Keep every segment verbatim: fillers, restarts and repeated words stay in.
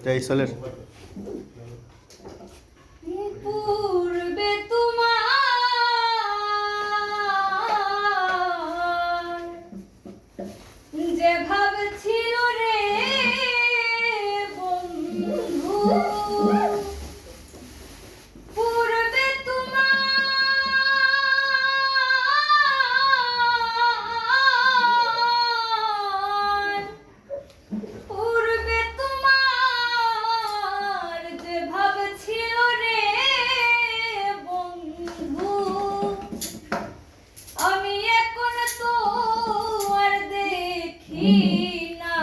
যাই চলের। পূর্বে তোমার যে ভাব ছিল রে বন্ধু, পূর্বে তোমার, পূর্বে তোমার যে ভাব ছিল রে বন্ধু, আমি এখন তো আর দেখি না।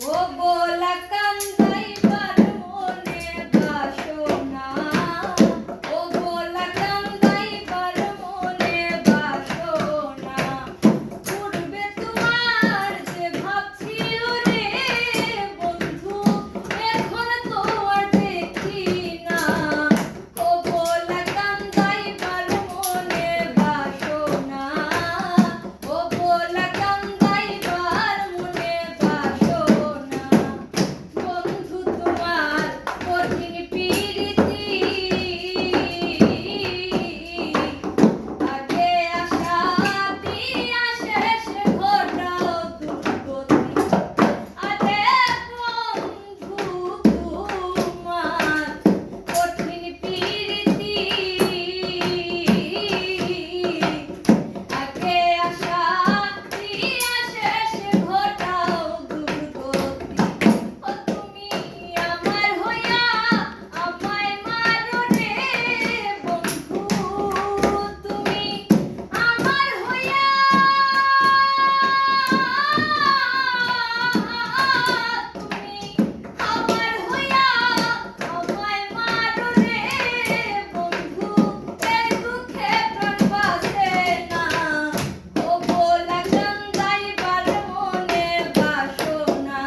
ও ভোলা কান্দাইবার মনে বাসনা, ও ভোলা কান্দাইবার মনে বাসনা। পূর্বে তোমার যে ভাব ছিল রে বন্ধু, এখন তো আর দেখি না। ও ভোলা কান্দাইবার মনে বাসনা, ও ভোলা কান্দাইবার মনে বাসনা। বন্ধু তোমার কঠিন পিরিতি, আগে আশা দিয়া শেষ ঘটাও দুর্গতি। আরে বন্ধু তোমার কঠিন পিরিতি, আগে আশা দিয়া শেষ ঘটাও দুর্গতি। ও তুমি আমার হইয়া আমায় মারো রে বন্ধু, তুমি আমার হইয়া, তুমি আমার হইয়া আমায় মারো রে বন্ধু, এই দুঃখে প্রাণ বাঁচে না। ও ভোলা কান্দাইবার মনে বাসনা,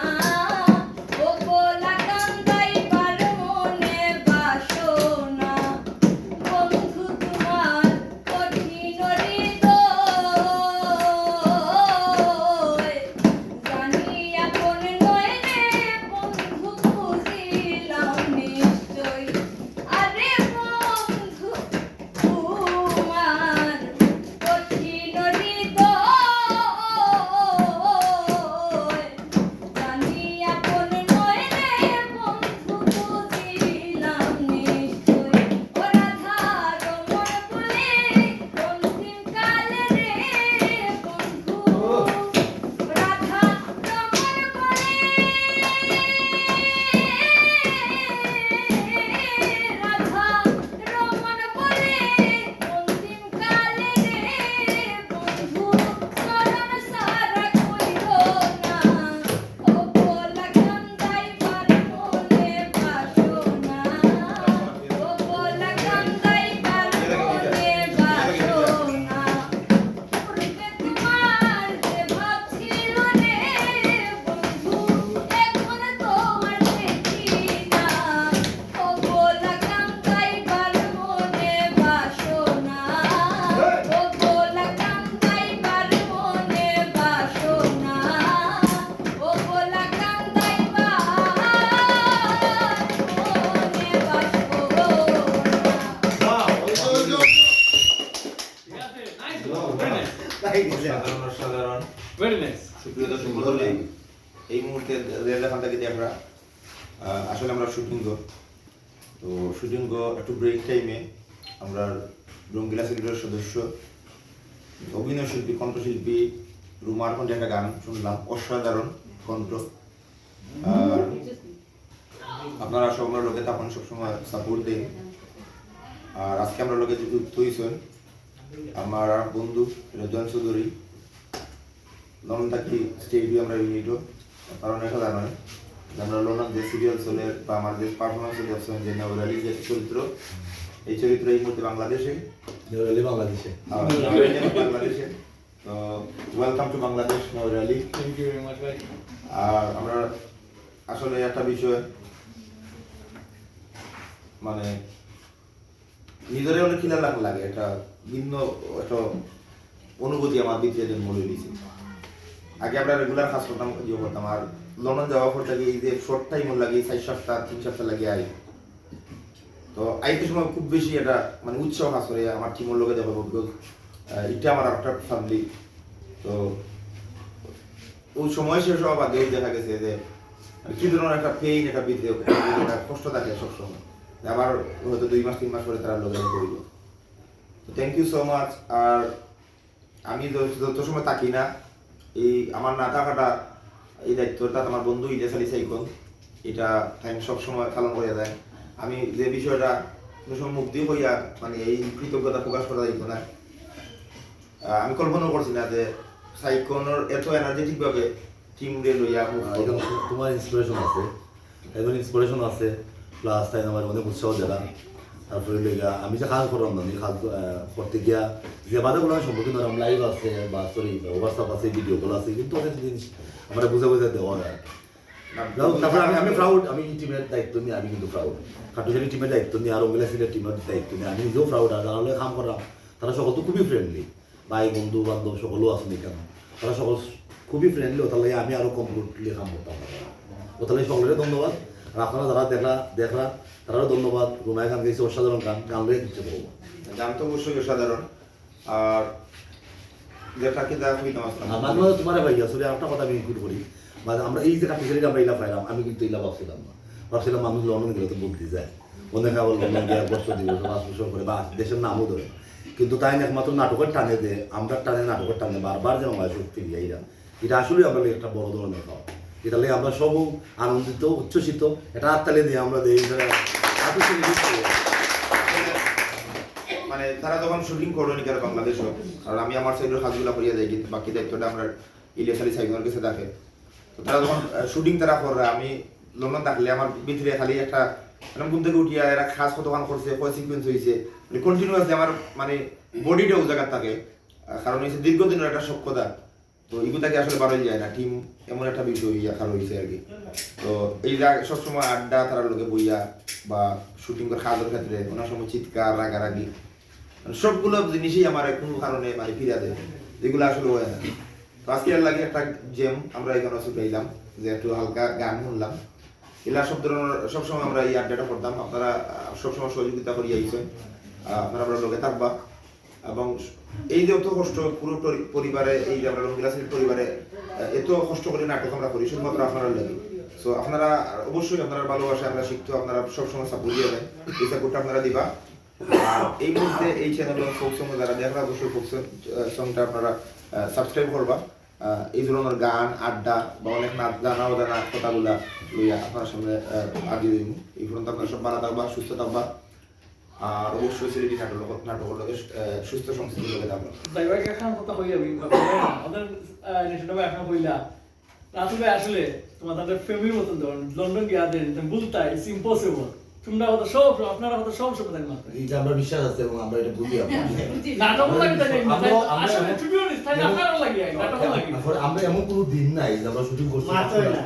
ও ভোলা কান্দাইবার মনে বাসনা। বন্ধু তোমার কঠিন হৃদয়, জানি আপন নয় রে বন্ধু, বুঝিলাম নিশ্চয়। আরে বন্ধু তোমার কঠিন হৃদয়, জানি আপন নয় রে বন্ধু, বুঝিলাম নিশ্চয়। ও রাধা রমণ বলে অন্তিম কালে রে বন্ধু, রাধা রমণ বলে, রাধা রমণ বলে অন্তিম কালে রে বন্ধু, চরণ ছাড়া কইরো না। ও ভোলা কান্দাইবার মনে বাসনা, ও ভোলা কান্দাইবার মনে বাসনা। পূর্বে তোমার যে ভাব ছিল রে বন্ধু, এখন তো আর দেখি না। ও ভোলা কান্দাইবার মনে বাসনা, ও ভোলা কান্দাইবার মনে বাসনা, ও ভোলা কান্দাইবার মনে বাসনা। অসাধারণ, অসাধারণ। Very nice. সুপ্রিয় দর্শক মণ্ডলী, এই মুহূর্তে রেল এখান থেকে আমরা, আহ, আসলে আমরা শুটিং, তো শুটিং একটু ব্রেক টাইমে আমরা রঙ্গিলা সিলেটের সদস্য, অভিনয় শিল্পী, কণ্ঠশিল্পী রুমার কণ্ঠে একটা গান শুনলাম, অসাধারণ কণ্ঠ। আর আপনারা সব আমরার লগে থাকইন, সবসময় সাপোর্ট দেইন। আর আজকে আমরার লগে যে যুক্ত হইছইন আমার বন্ধু রেজওয়ান চৌধুরী, লন্ডন থাকি স্টেডিয়াম আমরা ইউনিটও, কারণ এটা জানেন যে আমরা লন্ডন যে সিরিয়াল চলে বা আমার যে পারফরমেন্স চলে, যে নগর আলী যে চরিত্র, এই চরিত্র এই মুহূর্তে বাংলাদেশে, নগর আলী বাংলাদেশে। আহ, নগর আলী বাংলাদেশে। তো welcome to Bangladesh Nagar Ali. Thank you very much ভাই। আর আমরা আসলে একটা বিষয়, মানে, নিজরে অনেক কিলা লাগ লাগে, একটা ভিন্ন একটা অনুভূতি আমার ভিতরে জন্ম লই দিছে। আগে আমরা রেগুলার কাজ করতাম, ইয়ে করতাম, আর লন্ডন যাওয়ার পর থাকি এই যে শর্ট টাইম লাগি, চার সপ্তাহ, তিন সপ্তাহ লাগি আই। তো আইতে সময় খুব বেশি একটা মানে উৎসাহ কাজ করে আমার টিমর লগে দেখা করবো, বিকজ এটা আমার একটা ফ্যামিলি। তো ওই সময় শেষ হওয়া বাদেও দেখা গেছে যে মানে কি ধরনের একটা পেইন, একটা বিদ্রোহ, একটা কষ্ট থাকে সবসময়। আবার হয়তো দুই মাস তিন মাস পরে তারা লগে করিব। তো থ্যাংক ইউ সো মাচ। আর আমি যত যত সময় থাকি না, এই আমার না থাকাটা, এই দায়িত্বটা আমার বন্ধু ইলিয়াস আলী সাইকন, এটা তাই সবসময় পালন করে যায়। আমি যে বিষয়টা কোনো সময় মুখ দিয়ে হইয়া মানে এই কৃতজ্ঞতা প্রকাশ করা যাইতো না। আহ, আমি কল্পনা করছি না যে সাইকনর এত এনার্জেটিক ভাবে টিম রে লইয়া মুভ আহ, করবো। এখানে তোমার ইন্সপিরেশন আছে, একজন ইন্সপিরেশন আছে, প্লাস তাই আমার অনেক উৎসাহ দেলা। তারপরে লেগা আমি যে কাজ করলাম না, আমি কাজ আহ, করতে গিয়া যে বাধাগুলো আমি সম্মুখীন হলাম, লাইভ আছে বা সরি হোয়াটসঅ্যাপ আছে, ভিডিও কল আছে, কিন্তু অনেক জিনিস আমরা বুঝে বুঝে দেওয়া হয়। যাই হোক, তারপরে আমি আমি প্রাউড, আমি টিমের দায়িত্ব নিয়ে আমি কিন্তু প্রাউড। খাটুশালী টিমের দায়িত্ব নিয়ে আর অঙ্গিলা সিলেট টিমের দায়িত্ব নিয়ে আমি নিজেও প্রাউড। আর যারা লগে কাম করলাম তারা সকল তো খুবই ফ্রেন্ডলি, ভাই বন্ধু বান্ধব সকলও আছেন এখানে, তারা সকল খুবই ফ্রেন্ডলি। ওটার লাগে আমি আরো কমফোর্টলি কাম করতাম। ওটার লাগে সকলের ধন্যবাদ। আর আপনারা যারা দেখলা দেখলা তারারও ধন্যবাদ। রুমায় গান গাইছে, অসাধারণ গান, গান লইয়া দিচ্ছে বলবো। গান তো অবশ্যই অসাধারণ। আর যেটা কি দা কইতাম আসলাম। আমার মনে হয় তোমার ভাই আসলে একটা কথা আমি ইনক্লুড করি, মানে আমরা এই যে কাটি আমরা ইলা পাইলাম, আমি কিন্তু ইলা ভাবছিলাম না। ভাবছিলাম মানুষ লন্ডন গেলে তো বদলি যায়, অনেকে আবার লন্ডন গিয়ে এক বছর দুই বছর পাঁচ বছর করে বা দেশের নামও ধরে না। কিন্তু তাই না, একমাত্র নাটকের টানে দে, আমরা টানে, নাটকের টানে বারবার যে বাংলাদেশে ফিরিয়ে আইলাম, এটা আসলে আমরা একটা বড় ধরনের পাওয়া। এটা লাগে আমরা সব আনন্দিত, উচ্ছ্বসিত, এটা হাততালি দিয়ে আমরা দেই। মানে তারা যখন শুটিং করো নিকার বাংলাদেশও, আর আমি আমার সাইডের কাজগুলো করিয়া যাই, কিন্তু বাকি দায়িত্বটা আমরা ইলিয়াস আলী সাইদুলের কাছে থাকে। তো তারা যখন শুটিং তারা কররা, আমি লন্ডন থাকলে আমার ভিতরে খালি একটা মানে ঘুম থেকে উঠিয়া এরা কাজ কতক্ষণ করছে, কয় সিকুয়েন্স হয়েছে, মানে কন্টিনিউয়াসলি আমার মানে বডিটা ওই জায়গার থাকে। আহ, কারণ হচ্ছে দীর্ঘদিনের একটা সক্ষতা, তো এগুলো তাকে আসলে বাড়াই যায় না। টিম এমন একটা বিষয় ইয়া খারাপ হয়েছে আর কি। তো এই যে সবসময় আড্ডা তারার লগে বইয়া বা শুটিং করে কাজের ক্ষেত্রে ওনার সময় চিৎকার রাগারাগি, মানে সবগুলো জিনিসই আমার কোনো কারণে মানে ফিরা দেয়, যেগুলো আসলে হয় না। তো আজকে এর লাগে একটা জেম আমরা এখানে ছুটাইলাম, যে একটু হালকা গান শুনলাম। এলা সব ধরনের সবসময় আমরা এই আড্ডাটা করতাম, আপনারা আহ, সবসময় সহযোগিতা করিয়া আইছেন। আহ, আপনারা আমরা লগে থাকবা। এবং এই যে অত কষ্ট পুরো পরি- পরিবারে, এই যে আমরা রঙ্গিলা সিলেট পরিবারে আহ, এত কষ্ট করে নাটক আমরা করি শুধুমাত্র আপনারা লাগে। তো আপনারা অবশ্যই আপনারা ভালোবাসা আমরা শিখতো, আপনারা সবসময় সাপোর্ট দিয়ে দেন, এই সাপোর্টটা আপনারা দিবা। আর এই মুহূর্তে এই চ্যানেল ফোক সং যারা দেখরা অবশ্যই ফোক সংটা আপনারা সাবস্ক্রাইব করবা। আহ, এই ধরনের গান, আড্ডা বা অনেক না জানা অজানা কথাগুলা লইয়া আপনার সামনে আহ, হাজির হইব। এই পর্যন্ত আপনারা সব ভালো থাকবা, সুস্থ থাকবা। আর অবশ্যই সিলেটি নাটক নাটকের লগে আহ, সুস্থ সংস্কৃতির লগে থাকবা। ভাই ভাই এখন কথা কই আমি, আমাদের নিশান্ত ভাই এখন কইলা, রাতুল ভাই আসলে তোমার তাদের ফ্যামিলির মতন ধরন, লন্ডন গিয়া দেন, তুমি বলতা, it's impossible। তোমরা কথা সব, আপনারা কথা সব সময় থাকে মাথায়। এটা আমরা বিশ্বাস আছে এবং আমরা এটা বুঝি আমরা। নাটক লাগে তাই না? আমরা, আমরা আসলে এমন, to be honest, তাই যেমন, আপনারা লাগে, নাটক লাগে। তারপরে আমরা এমন কোনো দিন নাই যে আমরা শুটিং করছি মাত্রই না।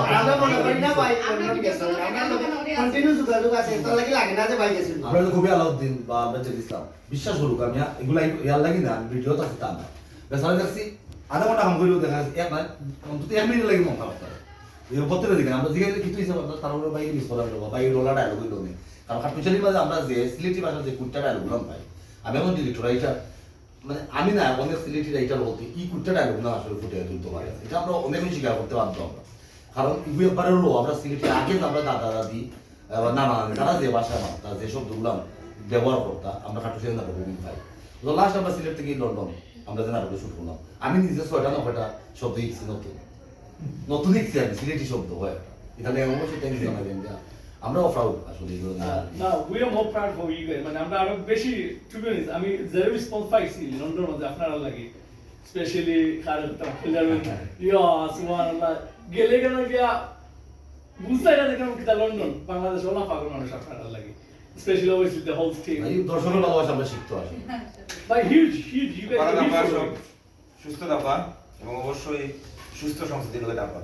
আমরা মনে করি না ভাই, লন্ডন গেছে। আমরা কন্টিনিউ যোগাযোগ আছে, তার লাগি লাগে না যে ভাই গেছিল। আমরা তো কবি আলাউদ্দিন বা আমরা জেড ইসলাম, বিশ্বাস করুক, আমি এগুলা ইয়ার লাগি না, আমি ভিডিও তো আছে তা না। বেচারা দেখছি, আধা ঘন্টা কাম করিও দেখা যাচ্ছে, এক না, অন্তত এক মিনিট লাগি মন খারাপ করে। এই প্রত্যেকটা দিকে আমরা জিজ্ঞাসা করি, "কিতা হইছে আপনার?" তারা বলে, "ভাই, মিস করা হলো, ভাই, এই ডলার ডায়লগ হইলো না।" কারণ কাঠমিশালির মাঝে আমরা যে সিলেটি ভাষার যে কুট্টা ডায়লগ গুলো পাই, আমি এখন ডিরেক্টর রাইটার, মানে আমি না, অনেক সিলেটি রাইটার বলতে এই কুট্টা ডায়লগ না আসলে ফুটে তুলতে পারে। এটা আমরা অনেক বেশি স্বীকার করতে বাধ্য আমরা। কারণ এগুলো একবারে লো, আমরা সিলেটি আগে যে আমরা দাদা দাদি, আহ, নানা নানি, তারা যে ভাষা মাততা, যে শব্দগুলো ব্যবহার করতা, আমরা কাঠমিশালি নাটক পাই। তো লাস্ট আমরা সিলেট থেকে লন্ডন, আমরা যে নাটকে শুট করলাম, আমি নিজে ছয়টা না কয়টা শব্দ শিখছি নতুন। নতুন শিখছি আমি, সিলেটি শব্দ হয় একটা। এখানে অবশ্যই থ্যাংক ইউ জানাবেন যে আমরাও প্রাউড আসলে এই ধরনের। না, না, we are more proud for you guys। মানে আমরা আরো বেশি, to be honest, আমি যে রেসপন্স পাইছি লন্ডন মধ্যে আপনারা লাগে, স্পেশালি কারণ ইয়া সুবহানাল্লাহ, গেলে গেলে গিয়া বুঝতে না দেখলাম কিতা লন্ডন, বাংলাদেশ ওলা পাগল মানুষ আপনারা লাগে, specially obviously the whole team. এই দর্শকের ভালোবাসা আমরা শিখতে আসি। ভাই huge, huge, you guys are huge। সুস্থ থাকবা এবং অবশ্যই সুস্থ সংস্কৃতি লগে থাকবা।